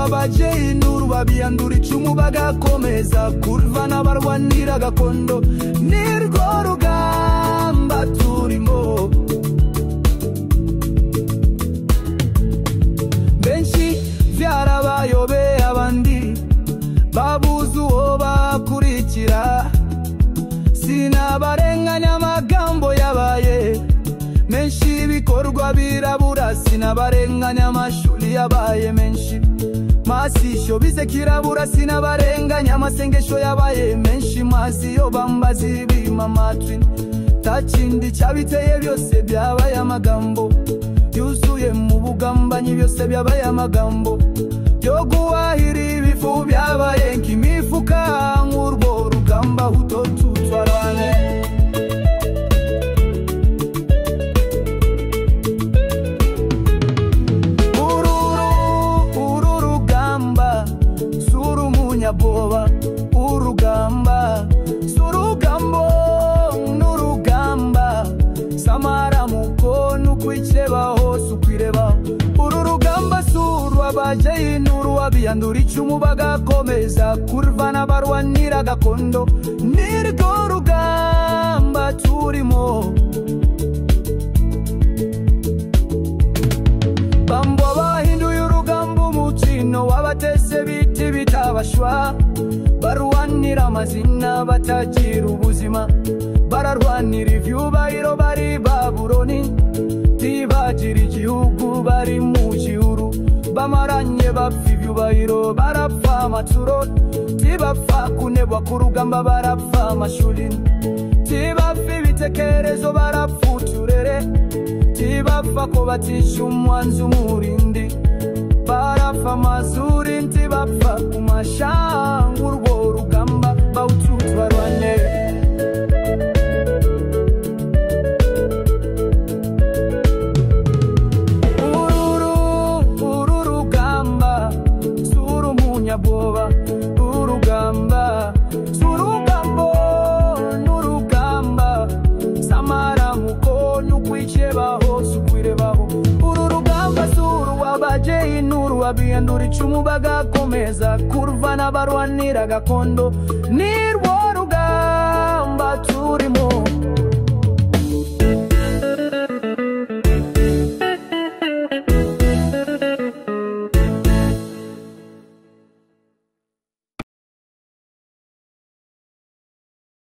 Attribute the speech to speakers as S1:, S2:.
S1: urw'abaje n'urw'abiyandura icumu bagakomeza kurvana barwanira gakondo, nirwo rugamba turimo. Benshi byarabayobe abandi babuze uwo bakurikira, sinabarenganya amagambo yabaye menshi, ibikorwa birabura, sinabarenganya amashuri yabaye menshi, masisho bize kirabura, sinabarenganya amasengesho yabaye menshi, mazi yo bambazi bima amatwi, takindi cyabiteye byose byabaye amagambo yuzuye mu bugambanyi, byose byabaye amagambo yo guhahira ibifu byabaye nk'imifuka, nk'urwo rugamba utotutwarane. Uru rugamba sura umunyabwoba, urugamba surugambo n'urugamba samaramuko n'ukwicebaho sukwireba. Uru rugamba surwa abaje n'urw'abiyandura icumu bagakomeza kurvana barwanira gakondo, nirwo rugamba turimo. Bambo bahinduye urugamba umukino wabatese biti bitabashwa, barwanira amazina batagira ubuzima, bararwanira ivyubahiro bari Babuloni, ntibagira igihugu bari mu gihuru, bamaranye bapfa ivyubahiro barapfa amaturo, ntibapfa kunebwa ku rugamba barapfa amashuri, ntibapfa ibitekerezo barapfa uturere, ntibapfa ko batisha umwanzi umurindi, barapfa amazuri ntibapfa ku mashanga, urwo rugamba bawututwarwane. Uru rugamba sura umunyabwoba, urugamba surugambo n'urugamba samaramuko n'ukwicebaho sukwirebaho. Uru rugamba surw'abaje n'urw'abiyandura icumu bagakomeza kurvana barwanira gakondo, nirwo rugamba turimo.